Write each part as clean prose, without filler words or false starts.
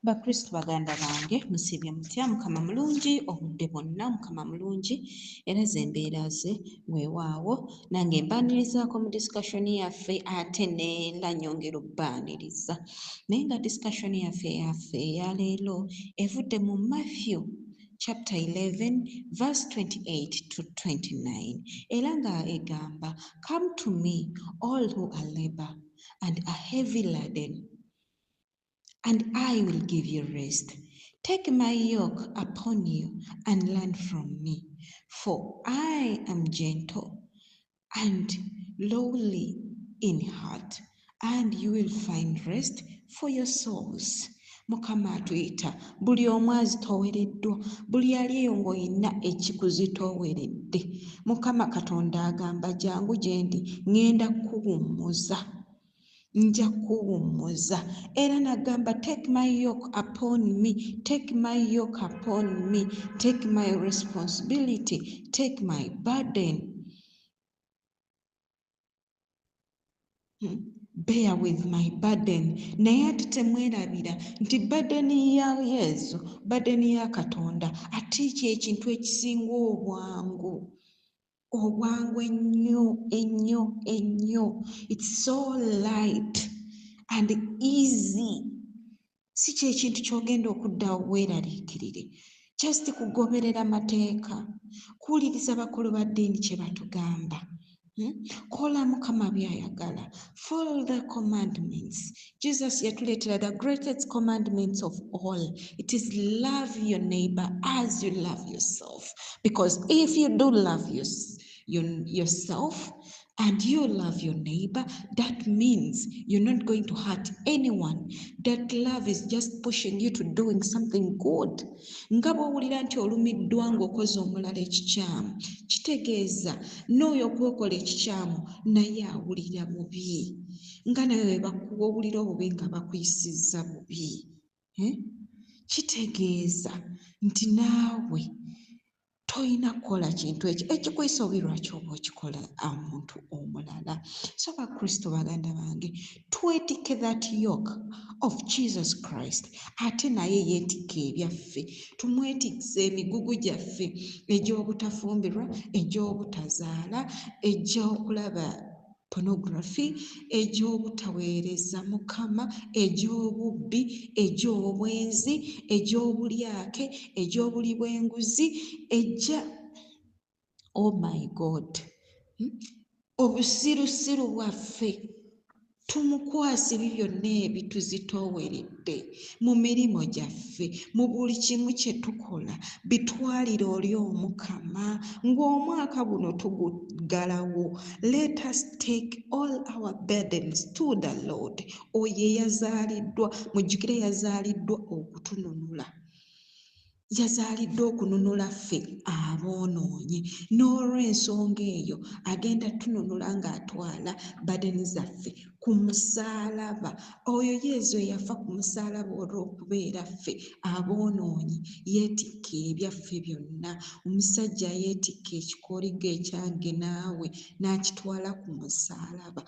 Bakristu baganda bange, musiibye mutya? Mukama mulungi obudde bwonna, Mukama mulungi era ze mbeera ze. Weewaawo nange mbaanirizaako mu discussion yaffe, ate neera nnyongera obbaaniriza. Naye nga discussion yaffe eya leero evudde mu Matthew chapter 11 verse 28 to 29, era nga egamba, "Come to me, all who are labor and are heavy laden, and I will give you rest. Take my yoke upon you and learn from me, for I am gentle and lowly in heart, and you will find rest for your souls." Mukama atuyita buli omu azitoowereddwa, buli ali eyo ng'olina ekikuzitooweredde. Mukama Katonda agamba, "Jangu gye ndi, ŋŋenda kukuwummuza, nja kuwummuza." Era n'agamba, "Take my yoke upon me, take my yoke upon me, take my responsibility, take my burden. Bear with my burden." Naye ate temwerabira nti burden ya Yezu, burden ya Katonda, ate kye kintu ekisinga obwangu, obwangu ennyo ennyo ennyo. It's so light and easy. Si kye kintu ky'ogenda okudda weeraliikirire. Just kugoberera mateeka, kuwuliriza bakulu ba ddiini kye batugamba. Kola Mukama by'ayagala. Follow the commandments. Jesus yatuleetera the greatest commandments of all. It is love your neighbor as you love yourself. Because if you do love yourself and you love your neighbor, that means you're not going to hurt anyone. That love is just pushing you to doing something good. Nga bw'owulira nti olumiddwa ng'okoze omulala ekikyamu, kitegeeza n'oyo okwokola ekikyamu naye awulira bubi. Nga naye bwe owulira obubi nga bakuyisizza bubi. Kitegeeza nti naawe tolina kukola kintu ekyo ekikuyisa obubi, lwaki oba okikola omuntu omulala? So Bakristo baganda bange, twetikke that yoke of Jesus Christ. Ate naye yeetikka ebyaffe. Tumwetikkise emigugu gyaffe egy'obutafumbirwa, egy'obutazaala, egy'okulaba pornography, egy'obutaweereza Mukama, egy'obubbi, egy'obwenzi, egy'obulyake, egy'obuli bw'enguzi, ejja, oh my God, Obusirusiru bwaffe tumukwasa ebyo byonna ebituzitooweredde mu mirimu gyaffe, mu buli kimu kye tukola, bitwalire oli Omukama. Ng'omwaka guno tuguggalawo, let us take all our burdens to the Lord. Oyo eyazaaliddwa, mujjukire, yazaaliddwa okutununula, yazaaliddwa okununula ffe aboonoonyi. N'olw'ensonga eyo agenda tununula ng'atwala burden zaffe ku musaalaba. Oyo Yezu eyafa ku musaalaba olw'okubeera ffe aboonoonyi, yeetikka ebyaffe byonna. Omusajja yeetikka ekikoligo ekyange naawe n'akitwala ku musaalaba.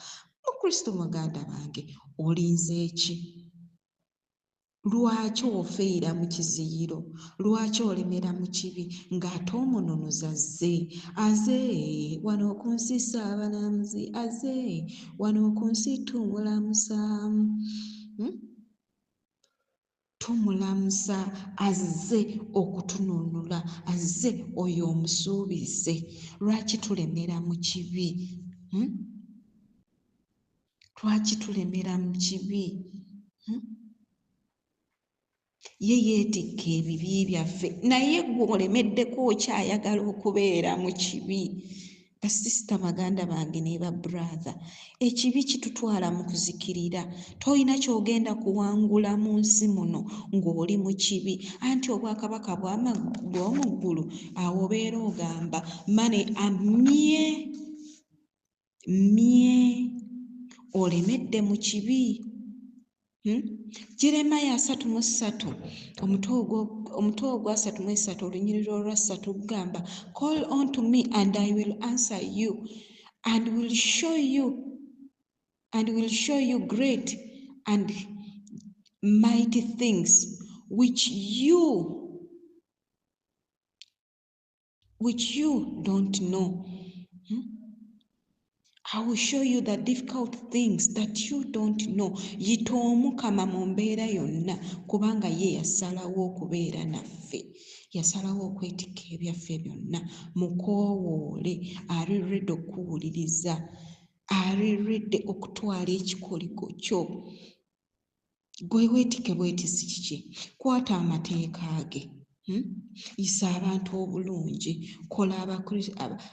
Mukristo muganda bange, olinze ki? Lwaki ofiira mu kiziyiro? Lwaki olemera mu kibi ng'ate omununuzi azze? Aze wano ku nsi Ssaabalamuzi, aze wano ku nsi tumulamusa. Tumulamusa, azze okutununula, azze oyo omusuubize. Lwaki tulemera mu kibi? Lwaki tulemera mu kibi? Ye yeetikka ebibi byaffe, naye ggwe olemeddeko, okyayagala okubeera mu kibi. Basisita baganda bange ne ba brother, ekibi kitutwala mu kuzikirira. Tolina ky'ogenda kuwangula mu nsi muno ng'oli mu kibi. Anti obwakabaka bw'omu ggulu, awo obeera ogamba mane amye mye, olemedde mu kibi. Jeremiah 33, omutwe ogwa 33, olunyiriri olwa 3 gugamba, "Call unto me and I will answer you and will show you and will show you great and mighty things which you don't know. I will show you the difficult things that you don't know. Yita Omukama mu mbeera yonna, kubanga ye yasalawo okubeera naffe, yasalawo okwetikka ebyaffe byonna. Mukoowoole, ali ready okuwuliriza, ali ready okutwala ekikoligo kyo. Gwe weetike bwetisi kiki? Kwata amateeka ge. Yisa abantu obulungi, kola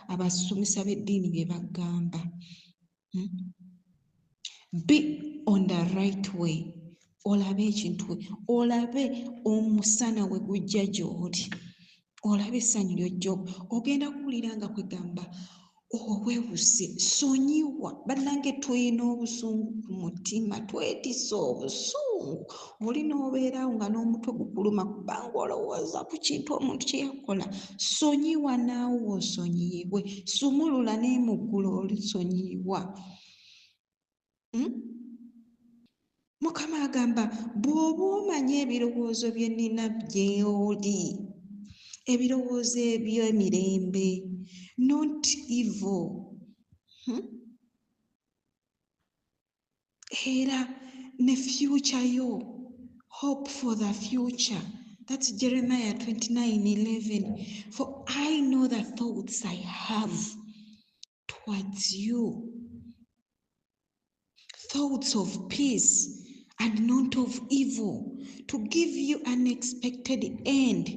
abasomesa b'eddiini bye bagamba. Be on the right way. Olabe ekintu, olabe omusana we gujja gy'oli, olabe essanyu ly'ojja ogenda kuwulira nga kwegamba obwewuse. Sonyiwa bannange, tulina obusungu ku mutima, twetisse obusungu. Oli n'obeerawo nga n'omutwe gukuluma kubanga olowooza ku kintu omuntu kye yakola. Sonyiwa naawe osonyiyibwe, sumulula n'emuggulu olisonyiwa. Mukama agamba bw'oba omanya ebirowoozo bye nnina gy'oli, ebirowoozo eby'emirembe, not evil. Era ne future yo, hope for the future. That's Jeremiah 29:11. For I know the thoughts I have towards you, thoughts of peace and not of evil, to give you an expected end,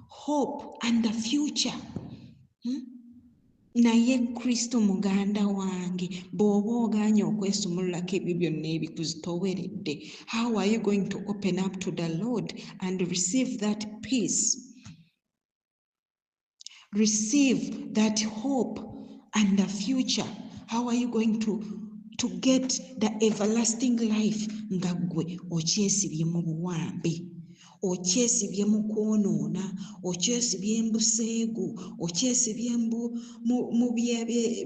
hope and the future. Naye Kristo muganda wange, bw'oba ogaanye okwesumululako ebyo byonna ebikuzitooweredde, how are you going to open up to the Lord and receive that peace, receive that hope and the future? How are you going to get the everlasting life nga ggwe okyesibye mu buwambe, okyesibye mu kwonoona, okyesibye mbuseegu, okyesibye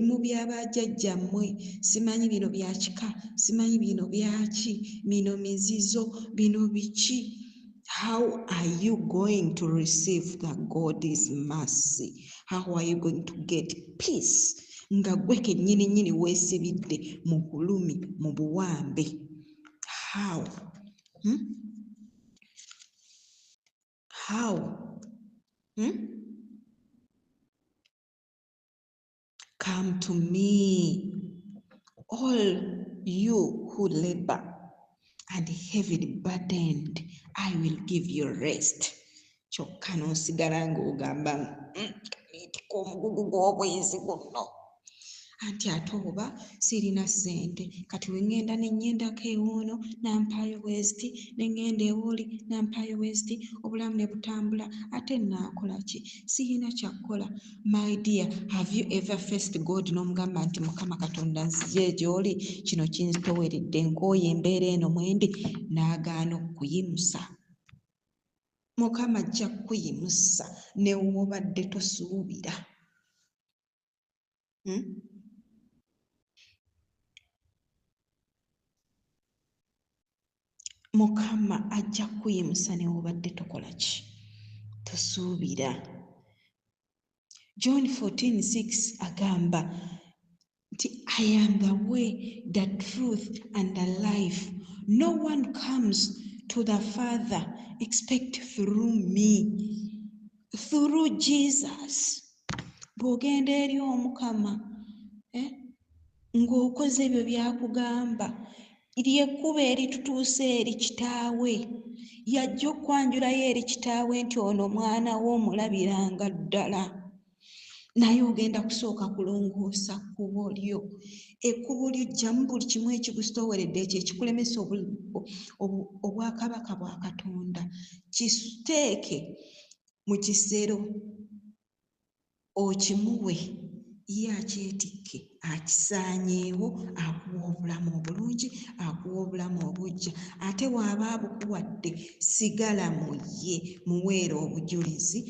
mu byabajjajjammwe, simanyi bino bya kika, simanyi bino byaki, bino mizizo, bino biki? How are you going to receive the God's mercy? How are you going to get peace nga ggwe kennyini nnyini weesibidde mu bulumi, mu buwambe? How? How? Come to me, all you who labor and heavily burdened, I will give you rest. Kyokka n'osigala ng'ogamba neetika omugugu gw'obwenzi guno, anti ate oba sirina ssente, kati we ŋŋenda ne ŋŋendako ewoono nampaayo bweziti, ne ŋŋenda ewooli nampaayo bweziti, obulamu ne butambula, ate nnaakola ki? Sirina kyakukola. My dear, have you ever faced God n'omugamba nti Mukama Katonda nzije gy'oli, kino kinzitooweredde, nkooye embeera eno mwendi, n'agaana okukuyimusa? Mukama ajja kukuyimusa ne w'obadde tosuubira. Mukama ajja kukuyimusa ne w'obadde tokola ki, tosuubira. John 14:6 agamba nti I am the way, the truth and the life. No one comes to the Father except through me, through Jesus. Bw'ogenda eri Omukama ng'okoze ebyo by'akugamba, ly'ekkubo eritutuusa eri kitaawe. Yajja okwanjulayo eri kitaawe nti ono mwana wo omulabiranga ddala. Naye ogenda kusooka kulongoosa kkubo lyo. Ekkubo lyo ggyamu buli kimu ekikuzitooweredde, ekyo ekikulemesa obwakabaka bwa Katonda. Kiteeke mu kisero okimuwe, ye akyetikke, akisaanyeewo, akuwa obulamu obulungi, akuwa obulamu obuggya. Ate bw'aba abukuwadde, sigala mu ye, muweere obujulizi,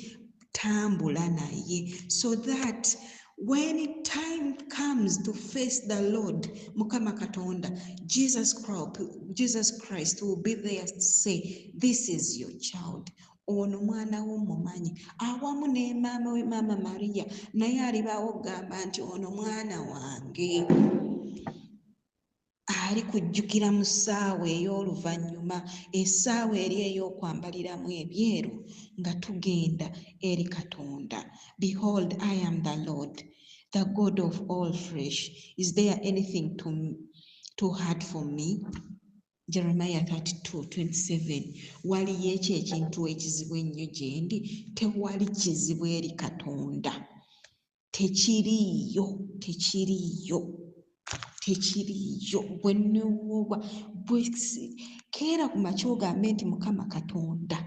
tambula naye, so that When time comes to face the Lord, Mukama Katonda, Jesus Christ will be there to say, this is your child. Ono mwana wo mumanyi. Awamu ne maama we, Maama Maria, naye alibaawo okugamba nti ono mwana wange. Ali kujjukira mu ssaawa ey'oluvannyuma, essaawa eri ey'okwambaliramu ebyeru nga tugenda eri Katonda. Behold, I am the Lord, the God of all flesh. Is there anything too hard for me? Jeremiah 32:27. Waliyo ekyo ekintu ekizibu ennyo gye ndi? Tewali kizibu eri Katonda. Tekiriiyo, tekiriiyo, tekiriiyo. Bwe newooba, bwe keera ku makya ogambe nti Mukama Katonda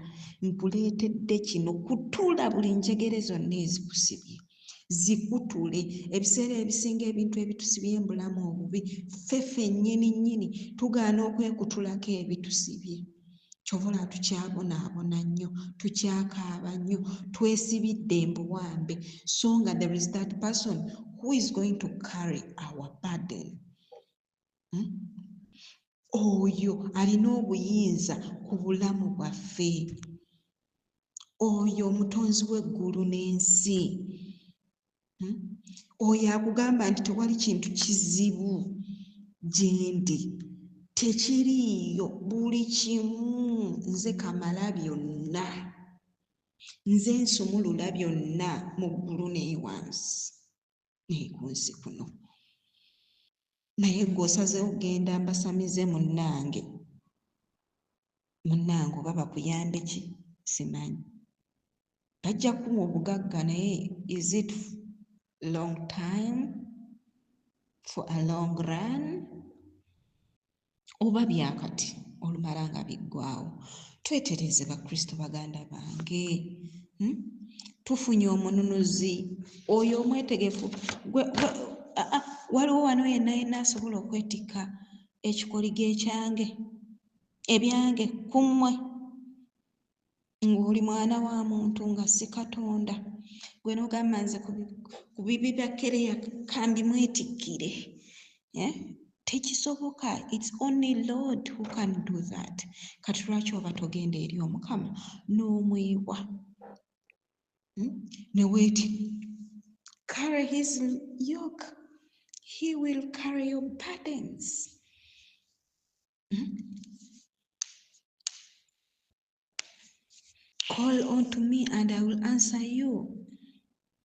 nkuleetedde kino, kutula buli njegere zonna ezikusibye, zikutule. Ebiseera ebisinga ebintu ebitusibye mu bulamu obubi, ffe ffennyini nnyini tugaana okwekutulako ebitusibye. Ky'ova olaba tukyabonaabona nnyo, tukyakaaba nnyo, twesibidde mbuwambe, so nga there is that person who is going to carry our burden. Oyo alina obuyinza ku bulamu bwaffe, oyo omutonzi w'eggulu n'ensi. Oyo akugamba nti tewali kintu kizibu gye ndi, tekiriiyo, buli kimu nze kamala byonna, nze nsumulula byonna mu ggulu ne wansi ne ku nsi kuno. Naye ggwe osazeewo kugenda mbasamize munnange, munnange oba bakuyambe ki simanyi. Bajja kukuwa obugagga, naye is it long time, for a long run, oba byakati olumala nga biggwaawo? Twetereeze Bakristo baganda bange. Tufunye omununuzi oyo omwetegefu. Waliwo wano yenna yenna asobola okwetikka ekikoligo ekyange, ebyange ku mmwe, ng'oli mwana wa muntu nga si Katonda. Gwe n'ogamba nze ku bibi bya Kereya kambimwetikkire. Tekisoboka. It's only Lord who can do that. Kati lwaki oba togenda eri Omukama n'omwewa? Ne weeti carry his yoke, he will carry your burdens. Call unto me and I will answer you.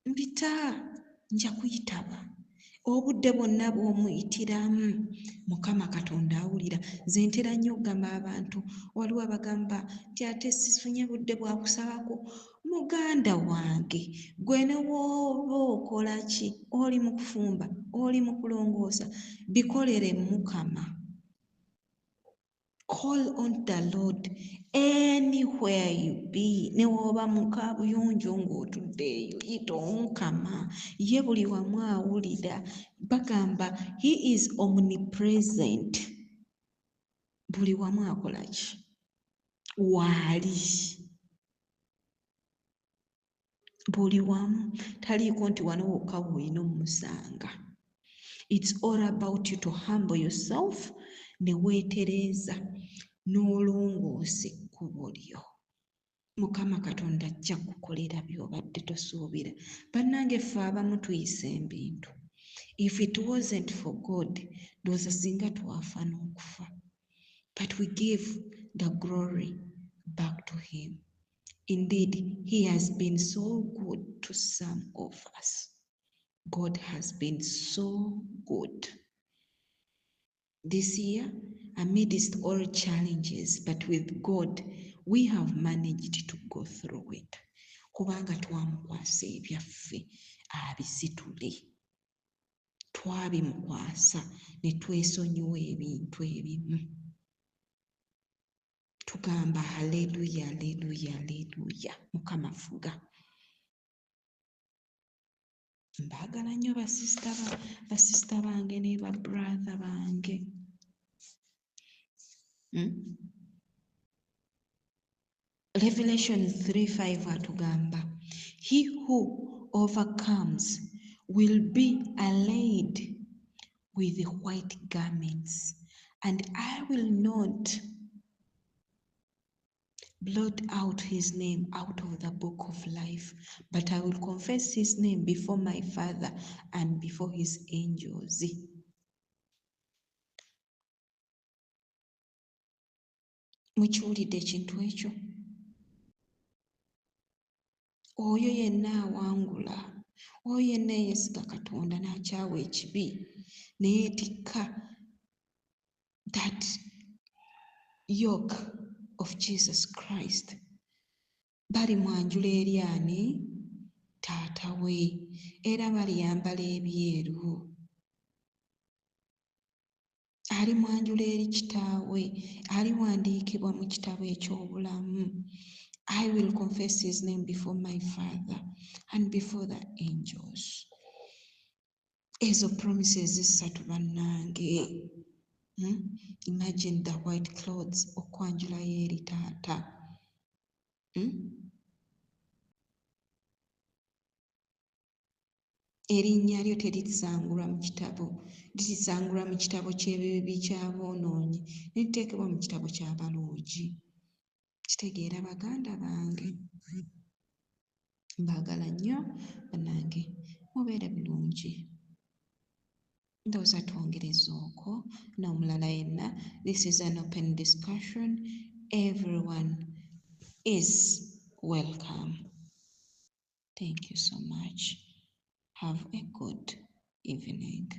Mpita nja kuyitaba. Obudde bwonna bw'omuyitiramu Mukama Katonda awulira. Nze ntera nnyo okugamba abantu, waliwo abagamba nti ate sifunye budde bwa kusabako. Muganda wange, gwe ne bw'oba okola ki, oli mu kufumba, oli mu kulongoosa, bikolere Mukama. Call on the Lord anywhere you be. Ne bw'oba mu kaabuyonjo ng'otudde eyo, yita Omukama. Ye buli wamu awulira. Bagamba he is omnipresent. Buli wamu akola ki? Waali. Buli wamu. Taliiko nti wano wokka w'olina omusanga. It's all about you to humble yourself ne weetereeza n'olongoosa ekkubo lyo. Mukama Katonda ajja kukukolera by'obadde tosuubira. Bannange ffe abamu tuyisa ebintu. If it wasn't for God, ndowooza singa twafa n'okufa. But we give the glory back to him. Indeed, he has been so good to some of us. God has been so good. This year, amidst all challenges, but with God, we have managed to go through it. Kubanga twamukwasa ebyaffe abisitule. Twabimukwasa ne twesonyiwa ebintu ebimu. Tugamba haleluya, haleluya, haleluya. Mukama fuga. Mbaagala nnyo basisita bange ne ba brother bange. Revelation 3:5 atugamba, he who overcomes Will be arrayed with white garments, and I will not blot out his name out of the book of life, but I will confess his name before my Father and before his angels. Mukiwulidde ekintu ekyo? Oyo yenna awangula, oyo yenna eyeesiga Katonda n'akyawa ekibi ne yeetikka that yoke of Jesus Christ, balimwanjula eri ani? Taata we. Era baliyambala ebyeru. Alimwanjula eri kitaawe, aliwandiikibwa mu kitabo eky'obulamu. I will confess his name before my Father and before the angels. Ezo promises ssatu bannange. Imagine the white clothes okwanjulayo eri taata. Erinnya lyo terisangulwa mu kitabo, lirisangulwa mu kitabo ky'ebibi ky'aboonoonyi ne liteekebwa mu kitabo ky'abalungi. Kitegeera baganda bange. Mbaagala nnyo bannange, mubeere bulungi. Ndowooza twongereza okwo n'omulala yenna. This is an open discussion. Everyone is welcome. Thank you so much. Have a good evening.